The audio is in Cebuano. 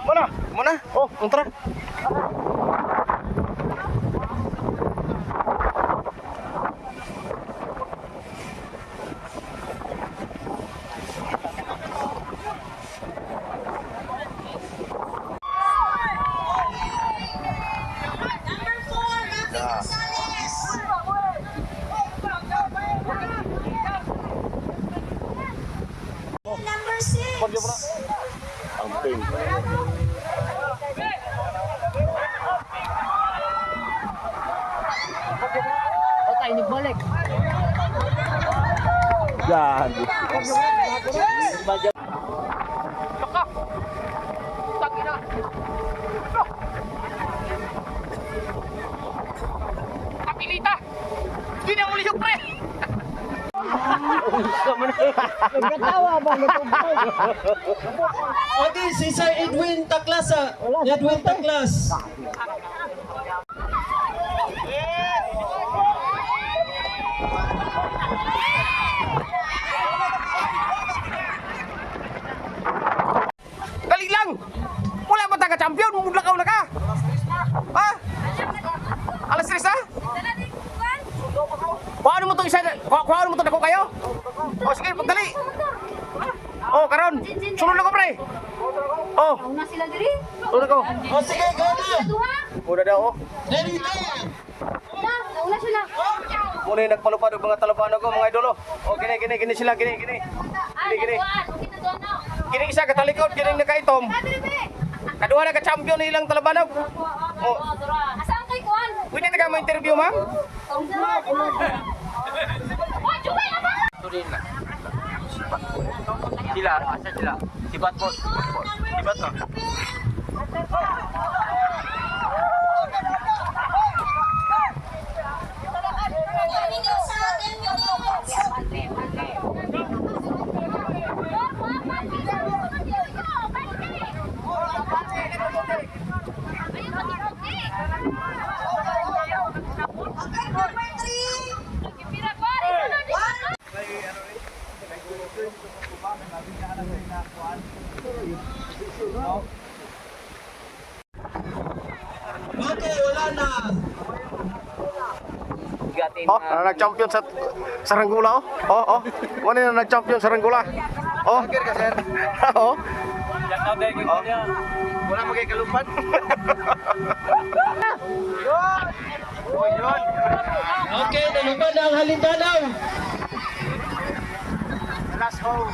Muna. Muna. Oh, kontra. Number 4, Rafi Gonzalez. Number 6. Ang pink. O tayo nagbalik. Gago. Laka! Tangina! Lo! Kapilita! Hindi na muli yung pre! Okay, si Sir Edwin Taklas. Ah. Edwin Taklas. Dali lang! Wala ba taga champion? Mulakaw na ka! Ha? Alas 3 na? Kuhaan mo itong isa, kuhaan mo itong dako kayo? O sige, pagdali! O, karon! Sunod na ko, pre! O, Una sila diri. sunod ko. O sige, go na. Duha. Muna daw, oh. Ready, go. Na, nauna sila. Muna yung nagpalupad og mga talupano ko, mga idolo. O, gini, gini, gini sila, gini, gini. Ah, Gini, gini. nagkuan. Okay na doon na. Gini isa, katalikod, gini nakaitom. Kaduha na ka-champion ilang talabanog. O, Asaan kay kuan? pwede na ka mo interview, ma'am? Oh, Juwel, aba! Sila, asa sila? Si Batbot. Si Batbot. Minutes sa 10 minutes. Okay, number 3. Okay, wala na. Oh, na nag-champion sa Saranggola oh. Oh, oh. Wala na nag-champion sa Saranggola. Oh. Oh. Wala mo kay kalupad. Okay, nalupad na ang halindanaw. Last hole.